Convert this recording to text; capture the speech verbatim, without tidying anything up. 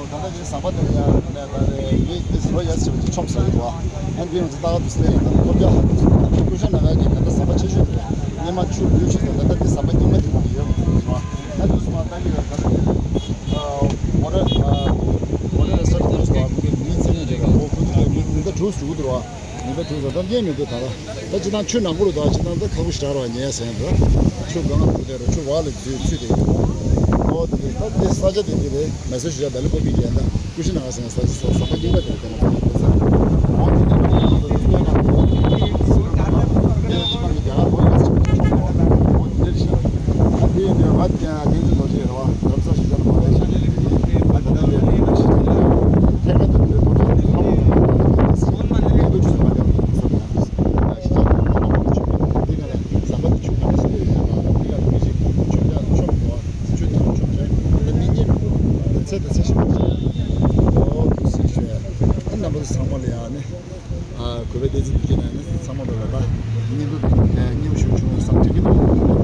ད་ལྟ་འདི་ཟམ་པ་དེ་ལ་ཡང་ད་ལྟ་ཡིད་དེ་ཟོ་ཡ་ཟེར་བ་ཅིག་ཆོམ་ཟ་ཡི་བ། ཨ་འདི་ཡོང་ཚེ་ད་ག་དུས་སླེབས་ཡིན་ད་ཐོབ་རྒྱ་ཧ་གོ་ཟེར། ད་ལྟ་ཀུ་ཤ་ན་ག་གི་ད་ལྟ་ཟམ་པ་ཆེ་ཤོས་དེ་སྙེ་མ་ཆུ་ལུས་ཆུ་ཟ། ད་ལྟ་འདི་ཟམ་པ་རྙིང་པ་དེ་མ་ཡོད་མ་ཟེར་བ། ཨ་འདུག་སེ་མ་ད་གི་ད་ལྟ་འདི་ཨ་ཝ་ཊར་ཨ་ཝ་ཊར་རི་སོར་སི་དེ་ཟེར་བ་མི་ཚེ་ནས་རེད་བ། ཁོ་ཚོ་གི་མི་ད་གྲོས་སུ་འགྲོ་གི་འདུག་བ། ཉེན་པའི་གྲོས་ཚོགས་ད་རྙེད་མི་འདུག་ད་ལ། ད་སྤྱིར་བཏང་ཆུ་ནག་པོ་རུ་དང་སྤྱིར་བཏང་ད་ཁ་ཁུ་ཞེ་དྲག་ར་ཉེ་ཟེར་འདུག་ཆུ་གང་ལ་འདུག་དེ་རུ་ཆུ་བག་ལ་འཛུལ་ཚུལ་དེ་ཡིན། ཨོ་དེ་ད་དེ་ས་ཆ་དེ་དེ་རེད། མེ་སོ་ཞུ་ཡ་ད་ལི་པོ་པི་གི་ཡན་ད་ཀུ་ཤི་ན་ག་ཟེར་ས་ཆ་ས་ས་པ་རྙིང་པ་དེ་རེད། ད་ལ་ཨོ་དེ་དེ་ཨོ་དེ་དེ་དེ་ཆུ་ནག་པོ་དེ་ཆུ་ནག་པོ་དེ་ཆུ་ནག་པོ་དེ་ཆུ་ནག་པོ་དེ་ཆུ་ནག་པོ་དེ་རེད་ཤག་ཨ་དེ་ཡིན་དུས་ང་བསྟན་འཛིན་རྡོ་རྗེ་རེད་བ། རབ་གསལ་ཞིག་ཀྱང་མ་རེད་ཤག་ཨ་ད་ལྟ་ལས་ཀྱི་ཞིག་ཀྱང་ཐད་ཀར་དུ་དེ་རྡོ་རྗེ་ཚ་པོ་དང་ཐད་ཀར་དུ་ཆུ་མ་ལེགས་པ་ཞིག་ཀྱང་ཞིག་ཀྱང་མ་མ་མ་ཆུ་མེད། འདི་ག་ལ་ཟམ་པ་དེ་ཆུ་ག་ལ་ཞིག་ཡོད་ཡོད་པ། འདི་ག་ལ་མི་ཞིག་ཆུ་ལ་ཆོམ་འགྲོ་བ། ཆུ་དང་ཆོམ་ཆ་ད་མི་རྙེད་མི་འདུག་ཚེ་དང་ཚེ་ཞིག་མ་ཆད། ཨོ་དུ་སི་ཤོད། ཨ་རྣམ་པ་ཚོ་ཚང་མ་ལ་ཡང་ནི། ཨ་གུས་པའི་བདེ་སྐྱིད་ཀྱི་ནང་ནས་ཚང་མ་ལ་ལ་ད་སྙིང་སྡུག་སྙིང་པོ་ཞུ་བྱུང་བསམ་དྲན་གྱི་འདུག